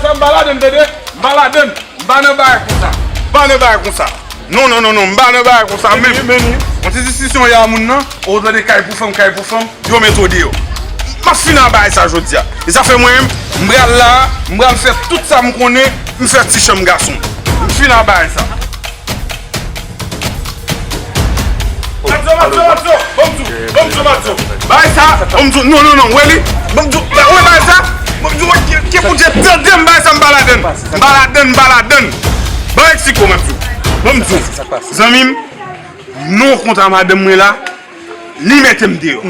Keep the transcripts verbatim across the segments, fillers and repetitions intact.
Sa m pa ladann, tande? M pa ladann. M pa nan bagay konsa. M pa nan bagay konsa. Non, non, non, non, m pa nan bagay konsa menm. Yon ti diskisyon y a moun nan, ou tande kay pou fanm, kay pou fanm, yo mete w deyò. M ap fini ak bagay sa jodi a. E sa fè mwen menm, m pral la, m pral fè tout sa m konnen, m fè ti chanm gason. M fini ak bagay sa. Madzo, Madzo, Madzo, ban m di w, ban m di w, Madzo. Bagay sa, ban m di w, non, non, non, wè li. Ban m di w, wè bagay sa. Ban m di w, wè, ki, ki pou Dye tande m, bagay sa m pa ladann. M pa ladann, m pa ladann. Ban m eksplike w, Madzo. Ban m di w. Zanmi m, non kont a madanm mwen la, li mete m deyò.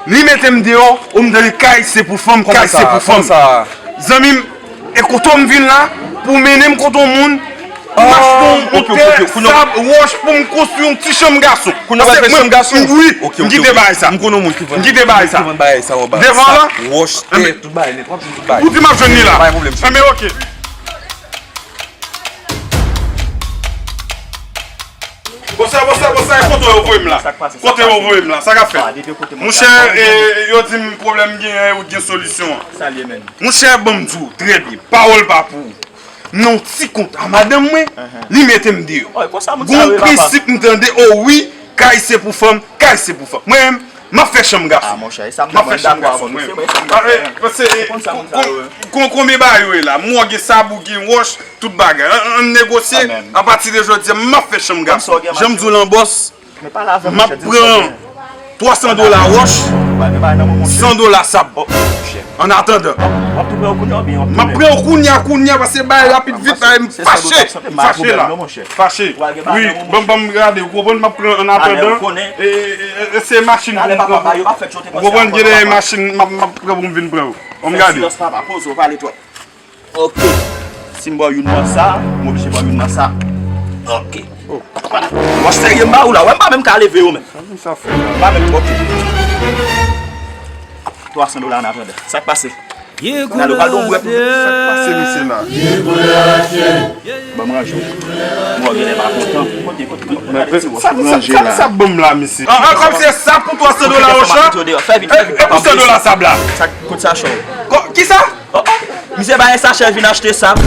Li mete m deyò, ou m tande kay se pou fanm, kay se pou fanm. Zanmi m, e kote w m vin la, pou w mennen m kote yon moun, pou m achte yon tè, sab, wòch, pou m konstwi yon ti chanm gason. Paske mwen, wi, m kite bagay sa. M kite bagay sa. Devan la, wòch, tè, tout bagay nèt, w ap jwenn tout bagay. Ou di m ap jwenn li la. Anben, oke. Bonswa, bonswa, bonswa, e kote yo voye m la? Kote yo voye m la? Sa k ap fèt? Monchè, e, yo di m pwoblèm m genyen, ou gen solisyon an. Monchè, ban m di w, trè byen, pawòl pa pou ou. Nan yon ti kont a madanm mwen, li mete m deyò. Gon prensip m tande, o wi, kay se pou fanm, kay se pou fanm. Mwen menm, m ap fè chanm gason. M ap fè chanm gason, mwen. Paske, e, kon, kon, konbyen bagay yo ye la? M wè w gen sab, ou gen wòch, tout bagay. Ann, ann negosye. Apati de jodi a, m ap fè chanm gason. Jan m di w lan bòs, m ap pran twa san dola wòch, san dola sab. An atandan, m ap pran w kounye a, kounye a, paske bagay rapid vit, bagay m fache, m fache la. Fache. Wi, ban m, ban m gade, ou konprann, m ap pran an atandan. E, e, e, e se machin pou m pran. Ou konprann, gen de machin m ap, m ap pran pou m vin pran yo. Ban m gade. Ok. Si m ba w youn nan sa, m oblije ba w youn nan sa. Ok. Wòch serye m ba ou la. Wè m pa menm ka leve yo menm. M pa menm, ok. Twa san dola an atandan. Sa k pase? Gade, ou pral gon bwèt. Sa k pase, mesye la? Ban m ranje w. Mwen genlè pa kontan. Kote, kote, kote, gade ti wòch. Sa, sa, sa, sa ban m la, mesye? An, an, kòm se sa pou twa san dola wòch la? Fè vit, fè vit, papa. E pou san dola sab la? Sa, kote sa, chò? Kisa? Oh, oh. Misye bay sachè vin achte sab.